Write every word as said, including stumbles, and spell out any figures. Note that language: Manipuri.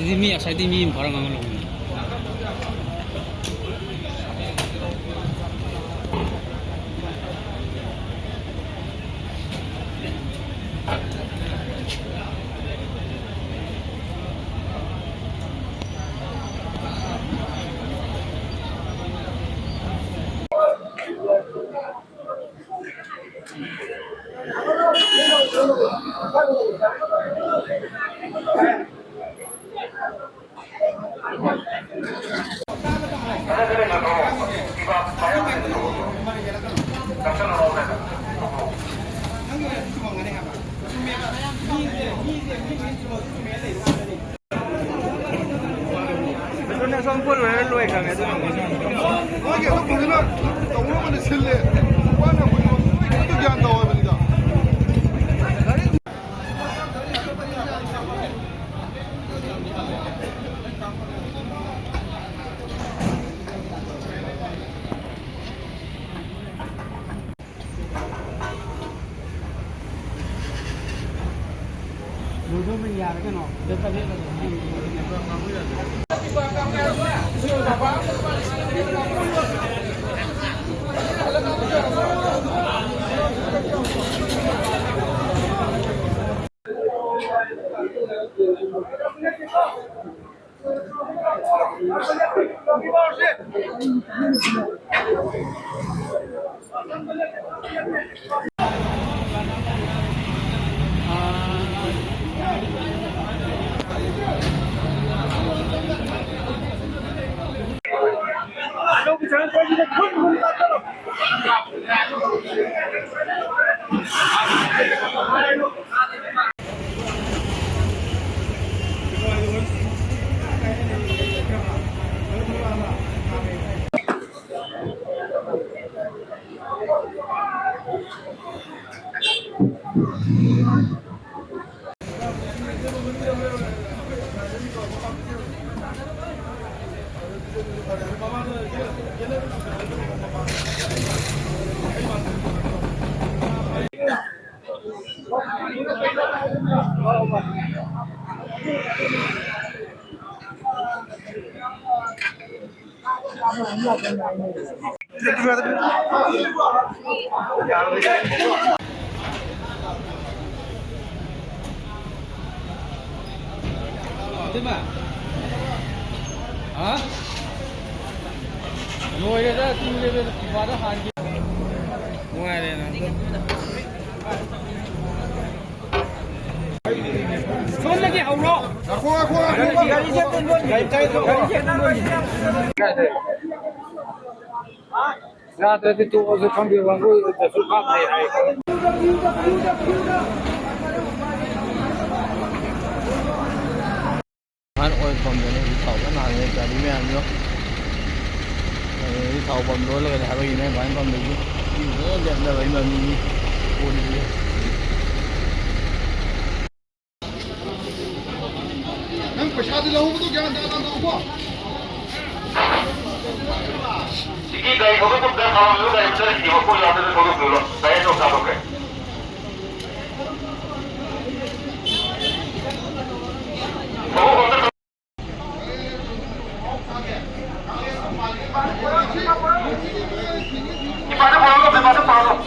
ꯁꯤꯗꯤ ꯃꯤ ꯉꯁꯥꯏꯗꯤ ꯃꯤ ꯑꯃ ꯐꯥꯔ ꯉꯥꯡꯍꯜꯂꯧꯕꯅꯤ꯫ ꯑꯗꯨꯅ ꯁꯣꯝ ꯄꯨꯜ ꯂꯣꯏꯔ ꯂꯣꯏꯈ꯭ꯔꯕꯅꯦ ꯑꯗꯨꯅ꯫ ꯃꯣꯏꯒꯤ ꯑꯗꯨ ꯐꯖꯅ ꯇꯧꯅꯕꯅ ꯁꯤꯜꯂꯦ꯫ ꯋꯥꯅ ꯑꯩꯈꯣꯏ ꯒ꯭ꯌꯥꯟ ꯇꯧ ꯍꯥꯏꯕꯅꯤꯗ꯫ ꯍꯥ? ꯂꯣꯏꯔꯦꯗ, ꯇꯤꯝ ꯂꯦꯚꯦꯜ ꯐꯤꯐꯥꯗ ꯍꯥꯟꯒꯦ꯫ ꯅꯨꯡꯉꯥꯏꯔꯦ ꯅꯪ꯫ ꯁꯣꯝꯗꯒꯤ ꯍꯧꯔꯣ꯫ ꯉꯥꯏꯈꯣ, ꯉꯥꯏꯈꯣ, ꯉꯥꯏꯈꯣ꯫ ꯒꯥꯔꯤꯁꯦ ꯇꯨꯝꯕꯣꯟꯒꯤ꯫ ꯒꯥꯔꯤꯁꯦ ꯇꯨꯝꯕꯣꯟꯒꯤ꯫ ꯌꯥꯗ꯭ꯔꯗꯤ ꯇꯣꯛꯑꯁꯨ ꯈꯪꯗꯦ, ꯋꯥꯡꯒꯣꯏꯗꯁꯨ ꯀꯥꯞꯅꯩ ꯍꯥꯏ꯫ ꯑꯍꯥꯟ ꯑꯣꯏꯜ ꯄꯝꯗꯅꯤ ꯍꯧꯖꯤꯛ ꯊꯥꯎ ꯀꯟꯅ ꯍꯥꯜꯂꯤ ꯒꯥꯔꯤ ꯃꯌꯥꯝꯗꯣ꯫ ꯑꯗꯨꯗꯒꯤ ꯊꯥꯎ ꯄꯝꯗꯣ ꯂꯩꯔꯦ ꯍꯥꯏꯕꯒꯤꯅꯦ ꯑꯗꯨꯃꯥꯏꯅ ꯄꯝꯗꯣꯏꯁꯦ꯫ ꯃꯤ ꯂꯣꯏ ꯂꯦꯞꯅꯕꯒꯤ ꯃꯃꯤꯅꯤ ꯑꯣꯜꯂꯤꯁꯦ꯫ ꯅꯪ ꯄꯩꯁꯥꯗꯤ ꯂꯧꯍꯧꯕꯗꯣ ꯒ꯭ꯌꯥꯟ ꯇꯥꯅ ꯂꯧꯀꯣ꯫ ꯁꯤꯒꯤ ꯒꯥꯔꯤ ꯊꯧꯗꯣꯛꯐꯝꯗ ꯈꯥꯝꯃꯝꯃꯤꯕ ꯒꯥꯔꯤ ꯃꯆꯥꯁꯤꯡꯁꯤ ꯃꯈꯣꯏ ꯌꯥꯎꯗꯅ ꯊꯧꯗꯣꯛꯄꯤꯔꯣ꯫ ꯒꯥꯔꯤ ꯑꯆꯧꯕ ꯊꯥꯗꯣꯛꯈ꯭ꯔꯦ꯫ ꯊꯧꯗꯣꯛꯐꯝꯗ ꯏꯄꯥꯗ ꯄꯨꯔꯛꯑꯣ, ꯏꯄꯥꯗ ꯄꯨꯔꯛꯑꯣ꯫